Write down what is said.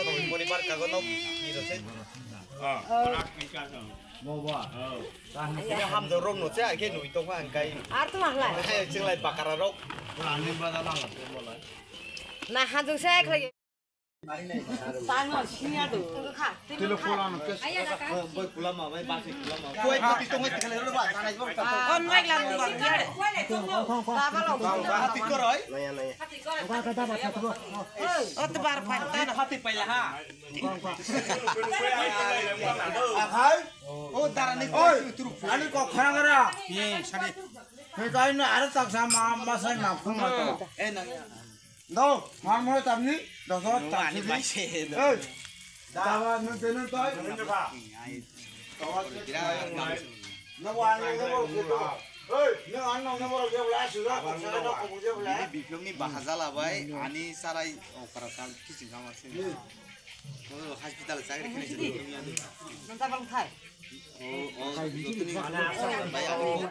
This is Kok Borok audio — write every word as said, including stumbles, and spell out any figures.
Moni bar kago no ni ro se. Ah, para kita no. Mo ba. Oh. Ini ham do rom no se ake nui tong ha kai. Ar tu mahlai. Hai chinglai bakara rok. Ani ba da lang. Na hanjung se khlai. Tang no sinya do. Tilo kola no kes. Boi kulama bai basi kulama. Koi pati tong ha khlai ro ba tanai ba. On mai lam ba. Ba ba lo. Pati koroi. Naya naya. Oto bar phai tano. Hati paila ha. Akhai. O darani. Oi. Ani kok kharang ra. Ye sari. He kai na ara tak sama masai ma phung ma to. Eh nang. Do, mar mo tamni. Do do tak si. Ei. Dawa nu tenu toi. Biplobni bahasa labai, ani sarai okra sal kiching kamar se. Hospital chakri kene se. Nang ta bang thai. O, o, jotoni bai abo.